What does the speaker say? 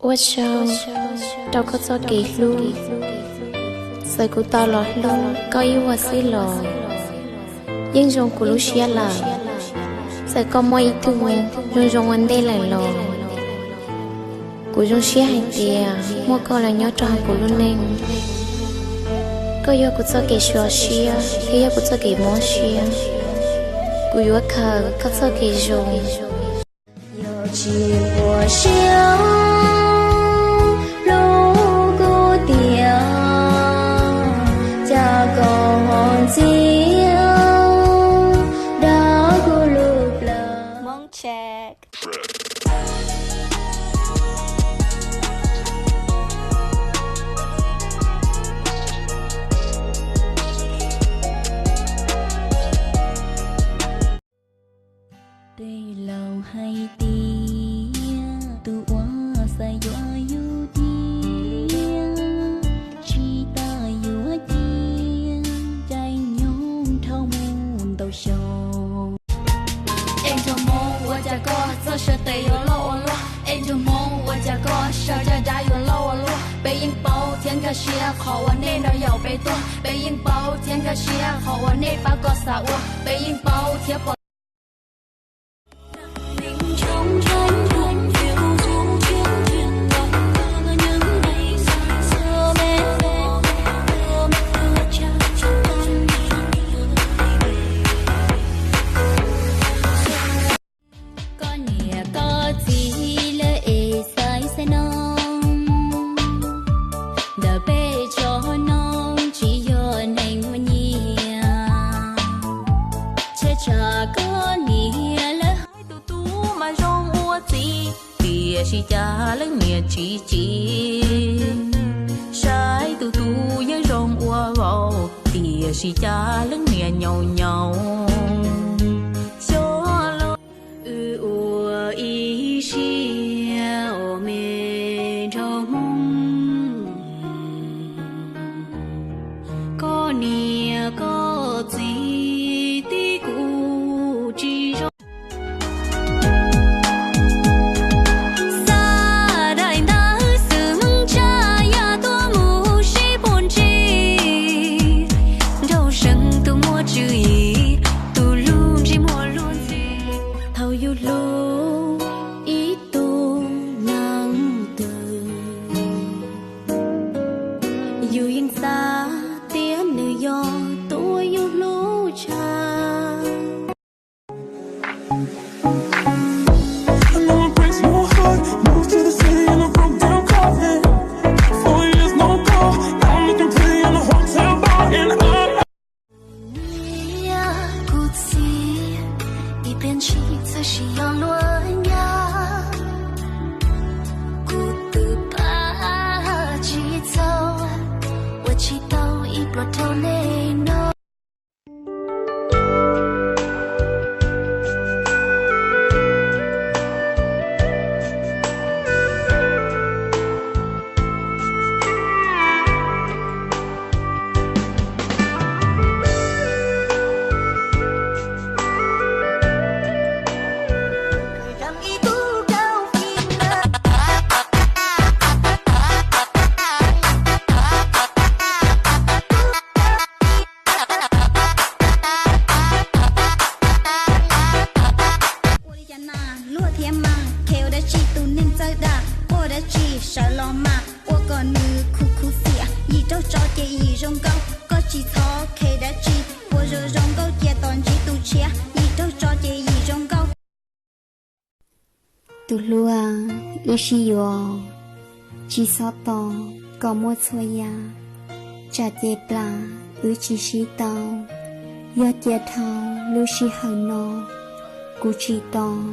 Ua tsaug rau koj txoj kev hlub, txawm kuv tau los hlub koj ib vuag xwb los yeej zoo kuv lub siab lawm. Txawm koj muaj ib tug zoo zoo ua ntej lawm los kuv zoo siab hais tias muaj koj los nyob rau hauv kuv lub neej. Koj yog kuv txoj kev xyuas siab thiab yog kuv txoj kev mob siab. Kuv yuav khaws koj txoj kev zoo. Yog tsis muaj siab hlub kuv tiag, cas koj ho ntxias dab kuv lub plawv. Tej laus hais tias tus uas xav yuav yus tiag, tsis tas yuav cia caij nyoog dhau mus ntau xyoo. Es nraug Hmoob ua cas koj txoj saw tes yuav loj ua luaj, es nraug Hmoob ua cas koj saw caj dab yuav loj ua luaj. Peb yeej paub thiab nkag siab qhov uas nej nrog yaum peb tuag, peb yeej paub thiab nkag siab qhov uas nej pab koj xav ua, peb yeej paub thiab pom Koj niam koj txiv lawv es xaiv xaiv no, ntawm peb tsob no tsis yog neeg muaj nyiaj, tsheb tsam koj niam lawv hais tus tub mas zoo ua txiv, tiam sis cas leej niam tsis tsim. Saib tus tub yeej zoo ua vauv, tiam sis cas leej niam nyaum nyaum. Xyov los wb ua ib siab os me nraug Hmoob, koj niam koj txiv tib kuj tsis zoo. Xa daim ntawv xwm tsa ya tuaj mus sib puag ntsis, nraug seev tus muaj tswv yim, tus hlub ntsej muag luag ntxhi. Thaum yus hlub ib tug neeg twg, yus yeej xav tias nws yog tus uas yus hlub tshaj. Kuv txiv ib pliag ntshis txawm sim yog luag nyab, kuv twb pab tsis txog, ua tsis tau ib pluag dhau nej no. Ua li cas na, luag thiab mas, khev ua dab tsi tus neeg txawj dag, quaj dab tsi sawv los mas, ua kom nws khuv khuv xiam, yim raug tso ces yim zoo nkauj, koj tsis txhob khev dab tsi, ua zoo zoo nkauj cia tos ntsib tus tshiab, yim raug tso ces yim zoo nkauj. Tus hlub, wb sib yuav, tsis txhob tos kom muaj txhua yam, tsam ces plam wb tsis sib tau, yog cia dhau lub sij hawm no, kuv tsis tos